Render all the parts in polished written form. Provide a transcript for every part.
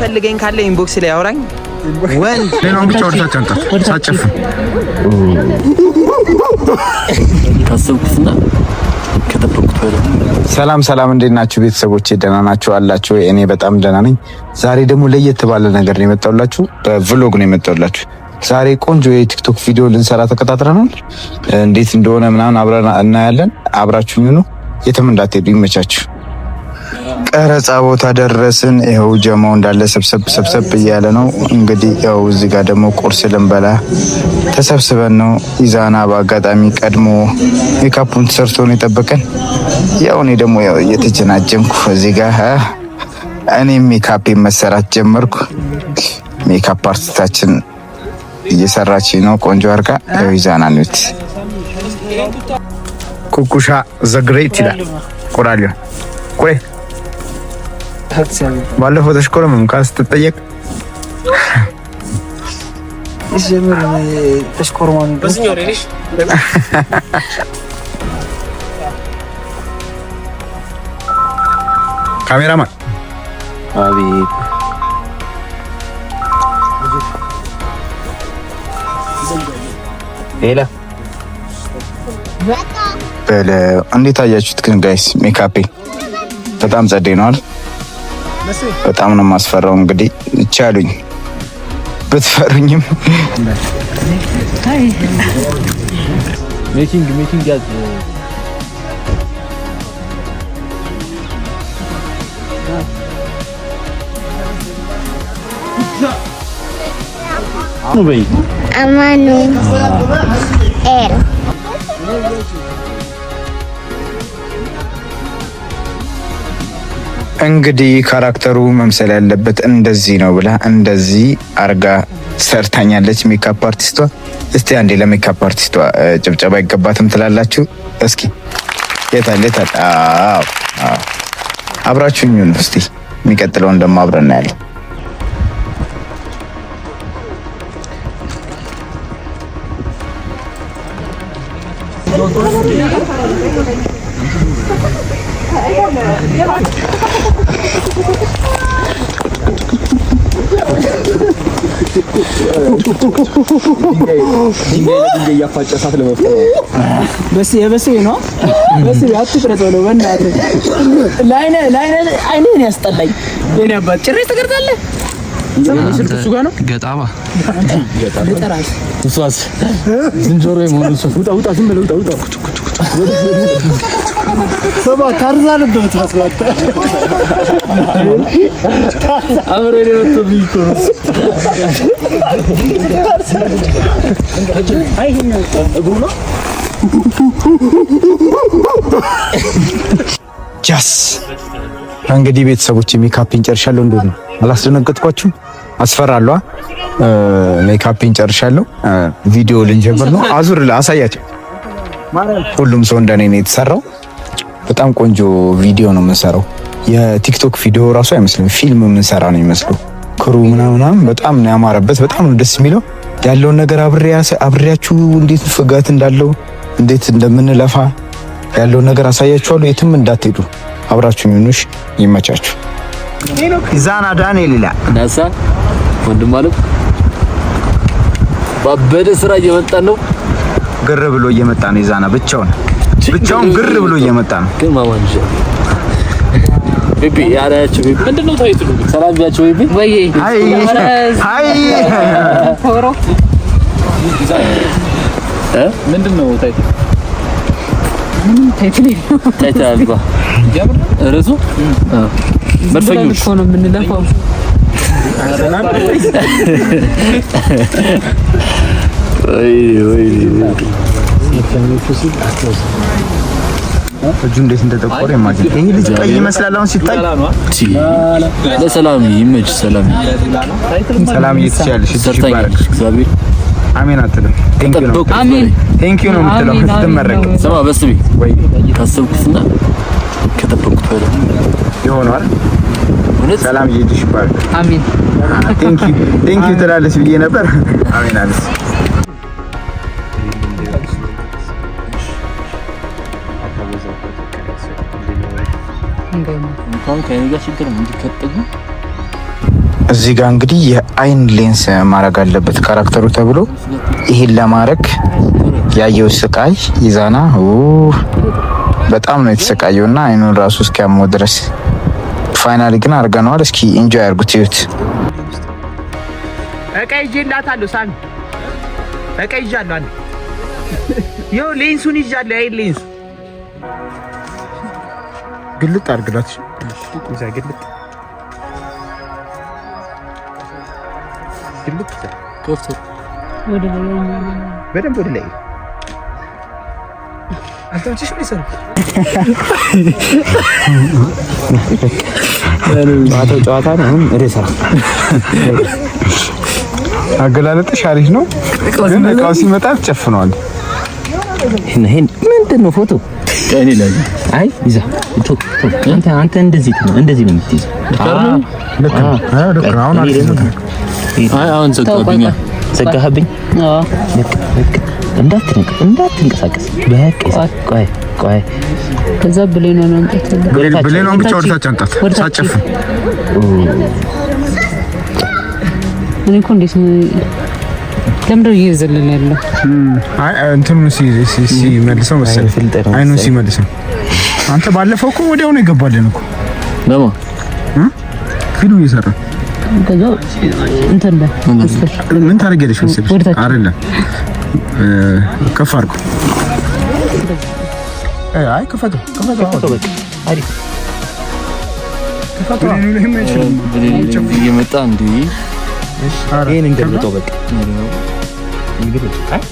የሚፈልገኝ ካለ inbox ላይ አውራኝ። ወንድ ሌላውን ብቻ ወደታች አንጣት ሳጨፍን። ካሰብኩትና ከጠበቅኩት በላይ። ሰላም ሰላም፣ እንዴት ናችሁ ቤተሰቦቼ? ደህና ናችሁ አላችሁ? እኔ በጣም ደህና ነኝ። ዛሬ ደግሞ ለየት ባለ ነገር ነው የመጣሁላችሁ። በ vlog ነው የመጣሁላችሁ። ዛሬ ቆንጆ የቲክቶክ ቪዲዮ ልንሰራ ተቀጣጥረናል። እንዴት እንደሆነ ምናምን አብረን እናያለን። አብራችሁኝ ሁኑ፣ የትም እንዳትሄዱ። ይመቻችሁ። ቀረጻ ቦታ ደረስን። ይኸው ጀማው እንዳለ ሰብሰብ ሰብሰብ እያለ ነው። እንግዲህ ያው እዚህ ጋር ደግሞ ቁርስ ልንበላ ተሰብስበን ነው። ኢዛና በአጋጣሚ ቀድሞ ሜካፑን ተሰርቶ ነው የጠበቀን። ያው እኔ ደግሞ ያው እየተጀናጀንኩ እዚህ ጋር እኔም ሜካፕ መሰራት ጀመርኩ። Makeup artist ኣችን እየሰራች ነው ቆንጆ አድርጋ። ያው ኢዛና ኒት ኩኩሻ the great ይላል። ቆራሊዮ ቆይ፣ ባለፈው ተሽኮረመም ስትጠየቅ። ካሜራማን። አቤት። ሌላ በለ እንዴት አያችሁት ግን guys? Makeup ኤ በጣም ጸዴ ነው አይደል? በጣም ነው የማስፈራው። እንግዲህ ይቻሉኝ ብትፈሩኝም። Making making ያዝ። በይ። አማኑኤል። እንግዲህ character ኡ መምሰል ያለበት እንደዚህ ነው ብላ እንደዚህ አርጋ ሰርታኛለች makeup artist ዋ። እስቲ አንዴ ለ makeup artist ዋ ጭብጨባ አይገባትም ትላላችሁ? እስኪ የታል የታል? አዎ አዎ፣ አብራችሁኝ ሁኑ። እስቲ የሚቀጥለውን ደግሞ አብረን እናያለን። ድንጋይ ለድንጋይ እያፋጨ እሳት ለመፍጠር። በስ የበስ ነው በስ አትቅረጽ በለው በእናትህ። ለአይነ ለአይነ አይንህን ያስጠላኝ የኔ አባት፣ ጭራሽ ትቀርጻለህ። ስልክ እሱ ጋር ነው። ገጣማ። ልጠራሽ። እሷስ ዝንጀሮ የመሆኑ እሷ። ውጣ ውጣ፣ ዝም በለው፣ ውጣ ውጣ። ስማ፣ ታርዛን እንደምትመስለው። አብሮ የመጡብኝ እኮ ነው። እግሩ ነው። ጃስ እንግዲህ ቤተሰቦች ሜካፕን ጨርሻለሁ። እንዴት ነው? አላስደነገጥኳችሁም? አስፈራለሁ። ሜካፕን ጨርሻለሁ። ቪዲዮ ልንጀምር ነው። አዙር አሳያቸው። ሁሉም ሰው እንደኔ ነው የተሰራው። በጣም ቆንጆ ቪዲዮ ነው የምንሰራው። የቲክቶክ ቪዲዮ ራሱ አይመስልም፣ ፊልም የምንሰራ ነው የሚመስለው። Crew ው ምናምን በጣም ነው ያማረበት። በጣም ነው ደስ የሚለው። ያለውን ነገር አብሬያችሁ እንዴት ፍጋት እንዳለው፣ እንዴት እንደምንለፋ ያለውን ነገር አሳያችኋለሁ። የትም እንዳትሄዱ አብራችሁ ይሁኑሽ። ይመቻችሁ። ኢዛና ዳንኤል ይላል። ናሳ ወንድም አለም ባበደ ስራ እየመጣን ነው። ግር ብሎ እየመጣ ነው። ኢዛና ብቻውን ብቻውን ግር ብሎ እየመጣ ነው። ግን ማማን baby ያራያችሁ baby ምንድነው title ኡ? ሰላም ቢያችሁ baby። ወይ። Hi hi። እ ምንድነው title ኡ? Title? Title አልባ ርዕሱ መድፈኞች። እኮ ነው የምንለፋው። ወይ ወይ። እጁ እንዴት እንደጠቆረ imagine። ይሄ ልጅ ቀይ ይመስላል አሁን ሲታይ። ለሰላም ይመች፣ ሰላም። ሰላም እየተቻለሽ እጅሽ ይባረክ። ሰርታኛለች እግዚአብሔር። አሜን አትልም? Thank you ነው። ጠበቁ። አሜን። Thank you ነው የምትለው ስትመረቅ። ስማ በስቢ ወይ። ካሰብኩትና ከጠበቅኩት በላይ ይሆናል። እውነት። ሰላም እየሄድሽ ይባረክ። አሜን። Thank you thank you ትላለች ብዬ ነበር። አሜን አለች። እንኳን ከእኔ ጋር ችግር ነው እንዲከጠጉ። እዚህ ጋር እንግዲህ የአይን ሌንስ ማድረግ አለበት character ኡ ተብሎ ይሄን ለማድረግ ያየው ስቃይ ይዛና በጣም ነው የተሰቃየው እና አይኑን ራሱ እስኪያመው ድረስ። Finally ግን አድርገነዋል። እስኪ enjoy አድርጉት፣ እዩት። እቃ ይዤላታለሁ ሳሚ፣ እቃ ይዣለሁ። አንዴ ይኸው ሌንሱን ይዣለሁ። የአይን ሌንሱ ግልጥ አድርግላት። ይዛ ግልጥ ግልጥ ከፍቶ በደንብ ወደ ላይ። ጨዋታው ጨዋታ ነው። አሁን ወደ ስራ። አገላለጥሽ አሪፍ ነው፣ ግን እቃው ሲመጣ ትጨፍነዋል። ይሄን ምንድን ነው ፎቶ? እኔ ላይ አይ ይዛ ቶ ቶ አንተ እንደዚህ ነው፣ እንደዚህ ነው የምትይዘው። ልክ ነው። አዎ ልክ ነው። አሁን አሪፍ ነው። አይ አሁን ዘጋብኛ። ዘጋህብኝ። ልክ ልክ እንዳትንቀሳቀስ በቃ ቆይ ቆይ። ከዛ ብሌኗን ማምጣት ብሌኗን ብቻ ወደታች አንጣት ሳጨፍን። እኔ እኮ እንዴት ነው ለምንድነው እየዘለለ ያለው? አይ እንትኑን ሲመልሰው መሰለኝ፣ አይኑን ሲመልሰው። አንተ ባለፈው እኮ ወዲያው ነው የገባልን እኮ። ለማ ፊልም እየሰራ ከዛ እንትን በል ምን ታደርጊያለሽ መሰለሽ? አይደለም ከፍ አድርገው። አይ ክፈተው፣ ክፈተው፣ በቃ አሪፍ። ክፈተው። እየመጣ እንዴ? ይሄን እንገልብጠው በቃ። አይ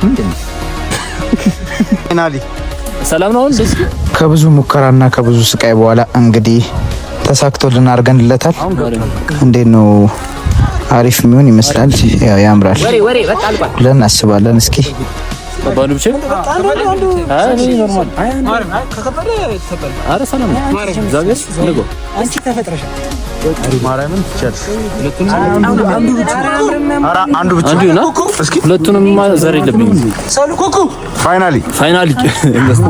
ምንድን ነው? Finally ሰላም ነው አሁን ደስ ከብዙ ሙከራና ከብዙ ስቃይ በኋላ እንግዲህ ተሳክቶልን አድርገንለታል። እንዴት ነው? አሪፍ የሚሆን ይመስላል። ያው ያምራል ብለን እናስባለን። እስኪ ባንዱ ብቻ። አይ እኔ normal። አረ ሰላም ነው። እግዚአብሔር ንጎ ማርያምን ትቻለሽ። አንዱ ብቻ። አንዱ ነው። ሁለቱንም ዘር የለብኝም። Finally Finally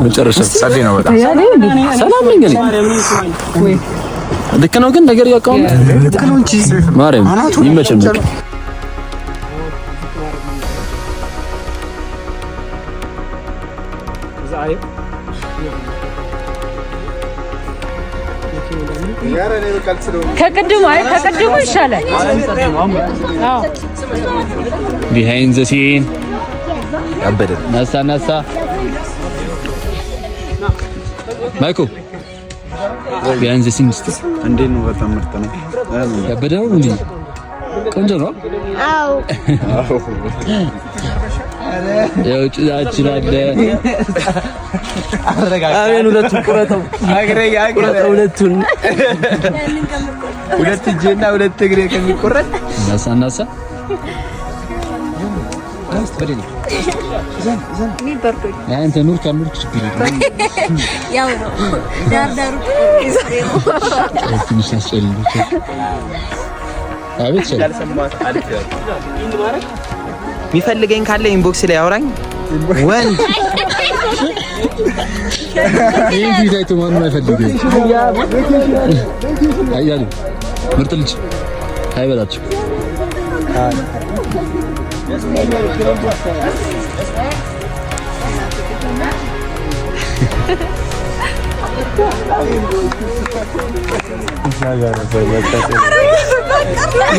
መጨረሻ ጸዴ ነው በጣም። ሰላም ነኝ እኔ። ልክ ነው ግን ነገር ያቃውም ማርያም ይመቸን በቃ። ከቅድሙ አይ ከቅድሙ ይሻላል። አዎ። Behind the scene ያበደ። ናሳ ናሳ ማይኮ behind the scene እስቲ። እንዴት ነው? በጣም ምርጥ ነው። ያበደ ነው እንዴ? ቆንጆ ነው። አዎ። ያው ጭዛችን አለ። አቤን ሁለቱን ቁረጠው፣ ቁረጠው ሁለቱን። ሁለት እጄና ሁለት እግሬ ከሚቆረጥ እናሳ እናሳ። አንተ ኑር ካልኖርክ ችግር የለም። ያው ነው ዳር ዳሩ። ትንሽ ያስጨልል። አቤት ሸል የሚፈልገኝ ካለ inbox ላይ አውራኝ ወንድ። ይህን ፊት አይቶ ማንም አይፈልግም። አያሌው ምርጥ ልጅ አይበላችሁ።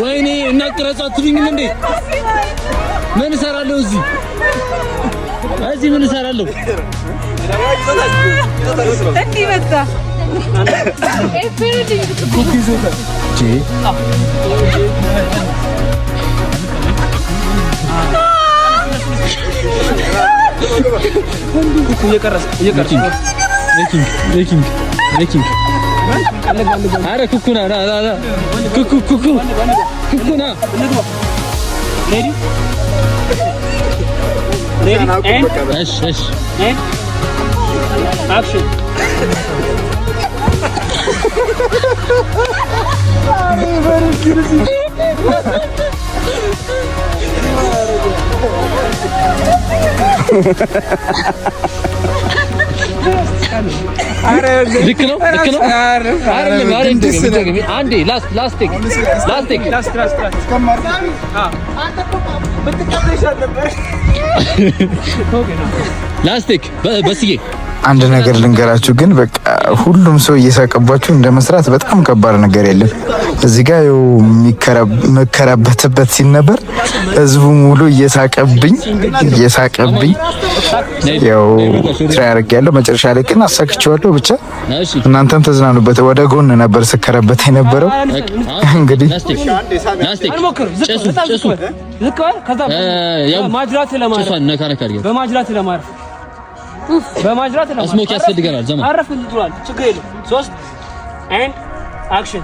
ወይኔ እና ቅረጻ አትሉኝም እንዴ? ምን እሰራለሁ እዚህ? እዚህ ምን እሰራለሁ? እንዲህ መጣ። Making making making። አረ ኩኩ ና ና ና ና ኩኩ ኩኩ ኩኩ ና። Ready and እሺ እሺ። And action. ልክ ነው፣ ልክ ነው። አይደለም፣ አይደለም። አንዴ last last take last take last last last last take በስዬ። አንድ ነገር ልንገራችሁ ግን፣ በቃ ሁሉም ሰው እየሳቀባችሁ እንደ መስራት በጣም ከባድ ነገር የለም። እዚህ ጋር ይኸው የምከረበትበት ሲል ነበር። ህዝቡ ሙሉ እየሳቀብኝ እየሳቀብኝ ያው try አድርጌያለሁ። መጨረሻ ላይ ግን አሳክቼዋለሁ። ብቻ እናንተም ተዝናኑበት። ወደ ጎን ነበር ስከረበት የነበረው እንግዲህ። Last take last take። ጭሱ ጭሱ። ዝቅ በል። ከዛ ማጅራት ለማረፍ ጭሷን ነካ ነካ አድርገህ። በማጅራት ለማረፍ፣ በማጅራት ለማረፍ። Smoke ያስፈልገናል ዘመን። አረፍ ትሏል። ችግር የለም። ሶስት and action።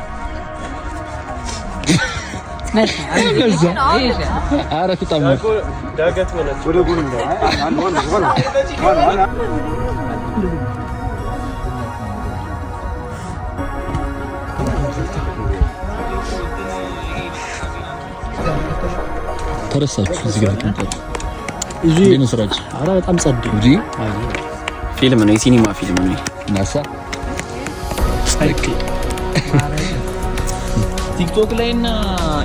ኧረ በጣም ነው። ተረሳችሁ እዚህ ጋር ተቀምጣችሁ። እንዴት ነው ስራችሁ? ኧረ በጣም ጸድ እንጂ ፊልም ነው፣ የሲኒማ ፊልም ነው። ናሳ። ቲክቶክ ላይ እና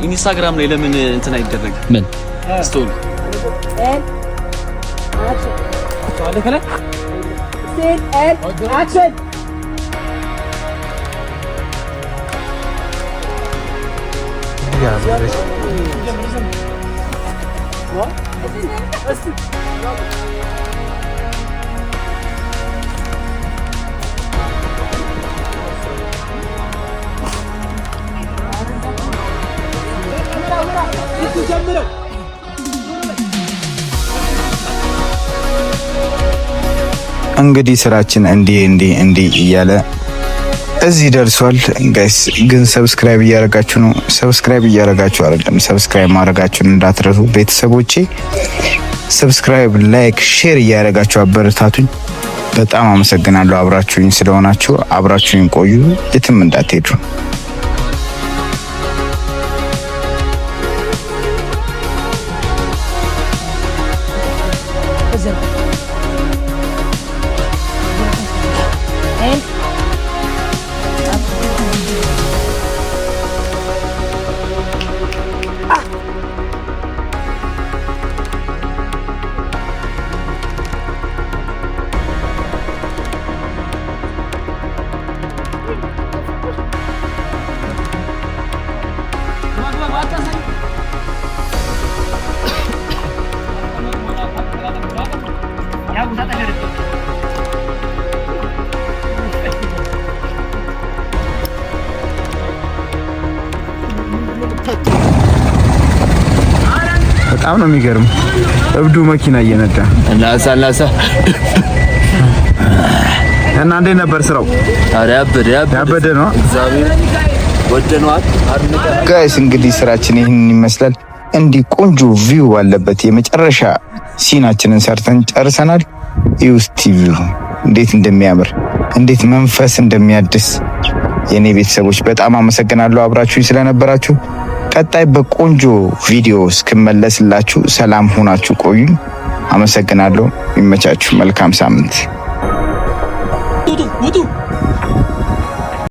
ኢንስታግራም ላይ ለምን እንትን አይደረግም? ምን? Story። Action። እንግዲህ ስራችን እንዲህ እንዲህ እንዲህ እያለ እዚህ ደርሷል። Guys ግን subscribe እያደረጋችሁ ነው? Subscribe እያደረጋችሁ አይደለም። Subscribe ማድረጋችሁን እንዳትረሱ ቤተሰቦቼ። Subscribe፣ like፣ share እያደረጋችሁ አበረታቱኝ። በጣም አመሰግናለሁ አብራችሁኝ ስለሆናችሁ። አብራችሁኝ ቆዩ፣ የትም እንዳትሄዱ። በጣም ነው የሚገርም። እብዱ መኪና እየነዳ። ናሳ ናሳ። እና እንዴት ነበር ስራው? ኧረ ያበደ ያበደ። ያበደ ነው። እግዚአብሔር ወደነዋል። አድንቀናል። Guys፣ እንግዲህ ስራችን ይህንን ይመስላል። እንዲህ ቆንጆ view ባለበት የመጨረሻ scene ኣችንን ሰርተን ጨርሰናል። እስቲ view እንዴት እንደሚያምር፣ እንዴት መንፈስ እንደሚያድስ። የእኔ ቤተሰቦች በጣም አመሰግናለሁ አብራችሁኝ ስለነበራችሁ። ቀጣይ በቆንጆ ቪዲዮ እስክመለስላችሁ ሰላም ሆናችሁ ቆዩኝ። አመሰግናለሁ። ይመቻችሁ። መልካም ሳምንት። ውጡ ውጡ።